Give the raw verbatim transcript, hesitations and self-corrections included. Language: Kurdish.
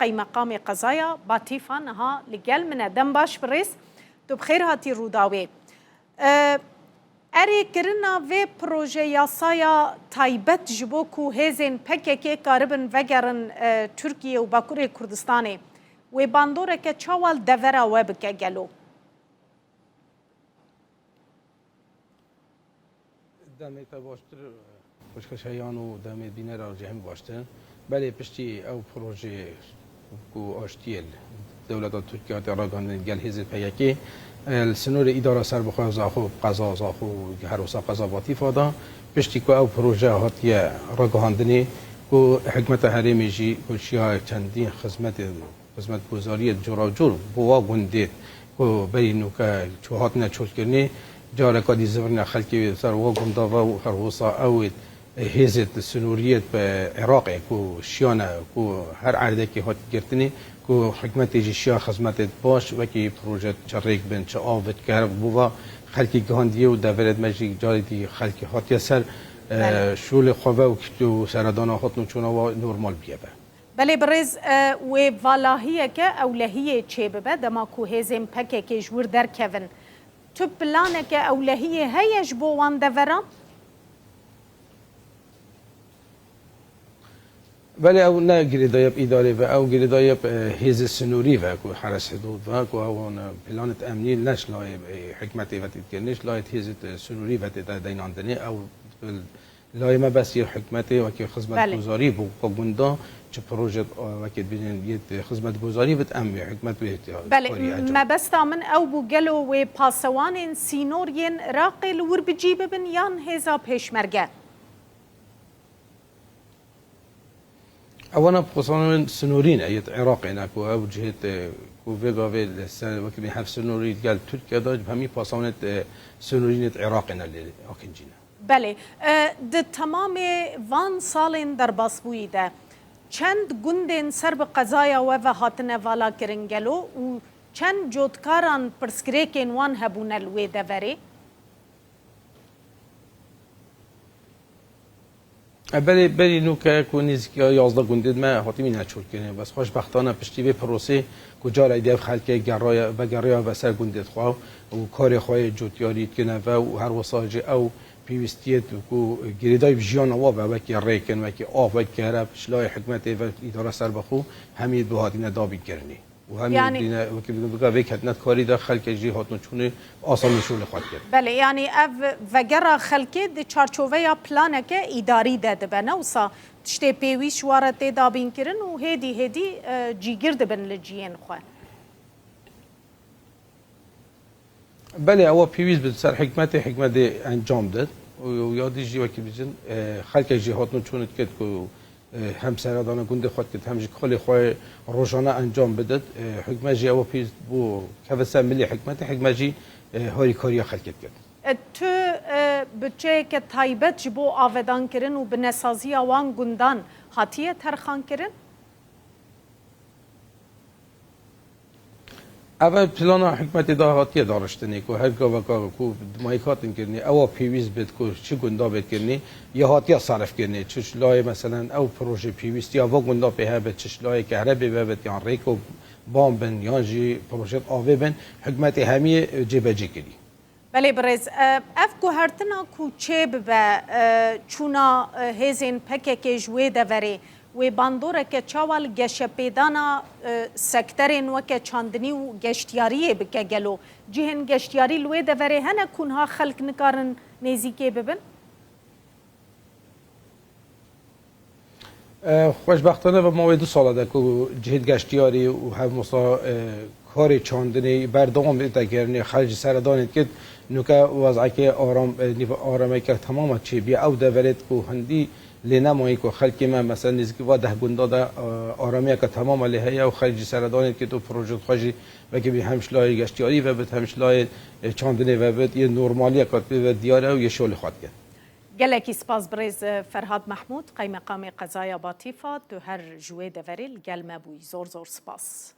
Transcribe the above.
Qeymeqamê qezaya Batîfa niha li gel min e. Dem baş birêz, tu bi xêr hatî Rûdawê. E, Erê kirina vê proje yasaya taybet ji bo ku hêzên P K K karibin vegerin, e, Tirkiye û Bakurê Kurdistanê, wê bandoreke çawa li devera we bike gelo? Demê te baştir, xweşxeşeyan û demê bînera ji hemî baştir. Belê piştî ew proje ku aştiyê li dewleta Tirkiye hate ragihandin gel hêzên P K K, e, li sînorê îdara serbixwe Zaxo, qeza Zaxo û her wisa qeza Batîfa de, piştî ku ew proje hatiye ragihandinê, ku hikûmeta herêmê jî ku şiya çendîn xizmetên xizmetguzariyê cor û cor bo wa gundê ku berî nûke çû hatine çolkirinê, careka dî zivirina xelkê wê ser wa gunda ve û her wisa ew ê hêzê sînoriyê bi Iraqê ku şiyane ku her erdekê hat girtinê, ku hikûmetê jî şiya xizmetê baş wekî proje çi rêk bin, çi av, çi kerv bo va xelkê gihandiye û deverê me jî carê dî xelkê hatiye ser, e, Belê. şolê xwe ve û kişt û seredana hatin û çûna wa normal biye ve. Belê birêz, e, wê valahiyeke ewlehiyê çêbibe dema ku hêzên P K K ji wir derkevin. Tu planeke ewlehiyê heye ji bo wan deveran? Belê ew ne girêdayî bi îdarê ve, ew girêdayî bi, e, hêzê sînorî ve ku heres hidûd ve ku ew wan, e, planêt emnî ne ji layê, e, hikûmetê ve tê dikirinê, ji layê hêzê, e, sînorî ve tê de deynandinê. Ew Layê me bes yê hikûmetê wekî Belê. xizmetguzarî bû, ku gunda çi proje, e, wekî bînin yê xizmetguzarî bit, em wê hikûmet wê Belê, karî encam. mebesta min ew bû, gelo wê pasewanên sînor yên Iraqê li wir bi cî bibin yan hêza pêşmerge? Ewana pasewanên sînorî ne, yê Iraqê ne, ku ew cihê te, ku vê gavê li ser, wekî bî hev sînorî gel Tirkiye de, hemî pasewanên, e, sînorînê Iraqê ne lê akincî ne. Belê. E, di temamê van salên derbasbûyî de çend gundên ser bi qezaya we ve hatine valakirin gelo û çend cotkaran pirsgirêkên wan hebûne li wê deverê? E, belê, berî nûke ku nêzîkî yazdeh gundên me hatibîne çolkirinê. Bes xweşbextane piştî vê prosê ku careke dî ev xelkê geriya, vegeriya ve ser gundê xwe û karê xwe yê cotyarî dikine ve û her wisa jî ew pêwîstiyê ku girêdayî bi jiyana wa ve wekî rêkin, wekî av, wekî kereb, ji layê hikûmetê ve îdara serbixwe hemî bi hatine dabînkirinê. Û hemî Yanî dîne wekî bike vê ketine karî de xelkê jî hatin çûnê asanî şûnê xwe dikin. Belê, yanî ev vegera xelkê di çarçoveya planeke îdarî de dibe, ne wisa tiştê pêwîst ji wa re tê dabînkirin û hêdî hêdî, e, cîgir dibin li ciyên xwe. Belê, ewa pêwîst bi ser hikûmetê, hikûmetê encam did. Û, û ya dî jî wekî bijin, e, xelkê jî hatin çûnê dikit ku, e, hem seredana gundê xwe dikit, hem jî kolê xwe rojane encam bidit. E, hikûmet jî ewa pêwîst bû keve ser milê hikûmetê, hikûmet jî, e, harîkariya xelkê dikit. E, tu, e, budçeyeke taybet ji bo avedankirin û binesaziya wan gundan hatiye terxankirin? Ev plana hikûmetê de hatiye dariştinê ku her gaveka ku dimayî hatin kirinê, ewa pêwîst bit ku çi gunda bê kirinê, ya hatiye sarif kirinê. Çi ji layê, meselen, ew proje pêwîstiya va gunda pê hebe, çi ji layê kehrebê ve bit, yan rêk û ban bin, yan jî proje avê bin, hikûmetê hemiyê cêbecî kirî. Belê birêz, e, ev guhertina ku çê bibe, e, çûna, e, hêzên P K K ji wê deverê, wê bandoreke çawa li geşepêdana, e, sekterên weke çandinî û geştiyariyê bike gelo? Cihên geştiyarî li wê deverê hene ku niha xelk nikarin nêzîkê bibin? E, xweşbextane ve mawê du sala de ku cihêt geştiyarî û hevmosa, e, karê çandinê berdewam bide kirinê, xelk ji seredanê dikit, nûke wezekê aram, e, nîv arameke temama çêbiye. Ew deverêt ku hindî lê nemayî ku xelkê me, mesela nêzîkî va deh gunda de, e, aramiyeke temama lê heye û xelk ji seredanê dikit û projeyê xwe jî wekî bî hem ji layê geştiyarî ve bit, hem ji layê, e, çandinê ve bit, yê normaliyeke pê ve diyar e û yê şolê xwe dike. Gelekî spas birêz Ferhad Mehmûd, qeymeqamê qezaya Batîfa, tu her ji wê deverê li gel me bûyî. Zor zor spas.